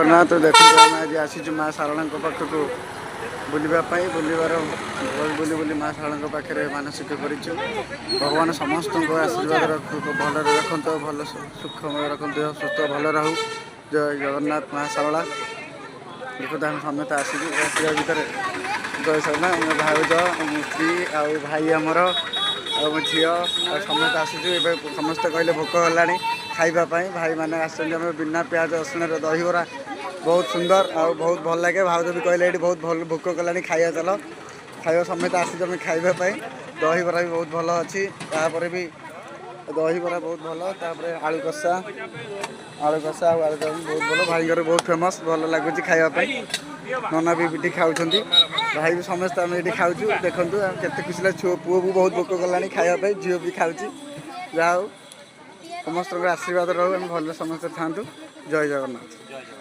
ଜଗନ୍ନାଥ। ଦେଖନ୍ତୁ, ଆମେ ଆଜି ଆସିଛୁ ମା ଶାରଳାଙ୍କ ପାଖକୁ ବୁଲିବା ପାଇଁ। ବୁଲିବାର ବୁଲି ବୁଲି ମା ଶାରଳାଙ୍କ ପାଖରେ ମାନସିକ କରିଛୁ। ଭଗବାନ ସମସ୍ତଙ୍କ ଆଶୀର୍ବାଦ ରଖ, ଭଲରେ ରଖନ୍ତୁ, ଭଲ ସୁଖମୟ ରଖନ୍ତୁ, ଦେହ ସୁସ୍ଥ ଭଲ ରହୁ। ଜୟ ଜଗନ୍ନାଥ, ମା ଶାରଳା। ଦେଖନ୍ତୁ, ଆମେ ସମସ୍ତେ ଆସିଛୁ। ଆସିବା ଭିତରେ ଜୟ ଶାରଳା। ଆମ ଭାଉଜ, ମୋ ସ୍ତ୍ରୀ ଆଉ ଭାଇ ଆମର ଆଉ ମୋ ଝିଅ ଆଉ ସମସ୍ତେ ଆସିଛୁ। ଏବେ ସମସ୍ତେ କହିଲେ ଭୋକ ହେଲାଣି ଖାଇବା ପାଇଁ। ଭାଇମାନେ ଆସିଛନ୍ତି। ଆମେ ବିନା ପିଆଜ ରସୁଣର ଦହିବରା ବହୁତ ସୁନ୍ଦର ଆଉ ବହୁତ ଭଲ ଲାଗେ। ଭାଉଜ ବି କହିଲେ ଏଇଠି ବହୁତ ଭଲ, ଭୋକ କଲାଣି, ଖାଇବା ଚାଲ ଖାଇବା। ସମସ୍ତେ ଆସିଛୁ ଆମେ ଖାଇବା ପାଇଁ। ଦହିବରା ବି ବହୁତ ଭଲ ଅଛି। ତାପରେ ବି ଦହିବରା ବହୁତ ଭଲ। ତାପରେ ଆଳୁ କଷା, ଆଳୁ କଷା ଆଉ ଆଳୁ ଦମ ବହୁତ ଭଲ। ଭାଇଙ୍କର ବହୁତ ଫେମସ୍, ଭଲ ଲାଗୁଛି ଖାଇବା ପାଇଁ। ନନା ବି ଏଠି ଖାଉଛନ୍ତି, ଭାଇ ବି, ସମସ୍ତେ ଆମେ ଏଠି ଖାଉଛୁ। ଦେଖନ୍ତୁ ଆଉ କେତେ ଖୁସି ଲାଗୁଛି। ପୁଅ ବି ବହୁତ ଭୋକ କଲାଣି ଖାଇବା ପାଇଁ, ଝିଅ ବି ଖାଉଛି। ଯାହା ହଉ, ସମସ୍ତଙ୍କର ଆଶୀର୍ବାଦ ରହୁ, ଆମେ ଭଲରେ ସମସ୍ତେ ଥାଆନ୍ତୁ। ଜୟ ଜଗନ୍ନାଥ।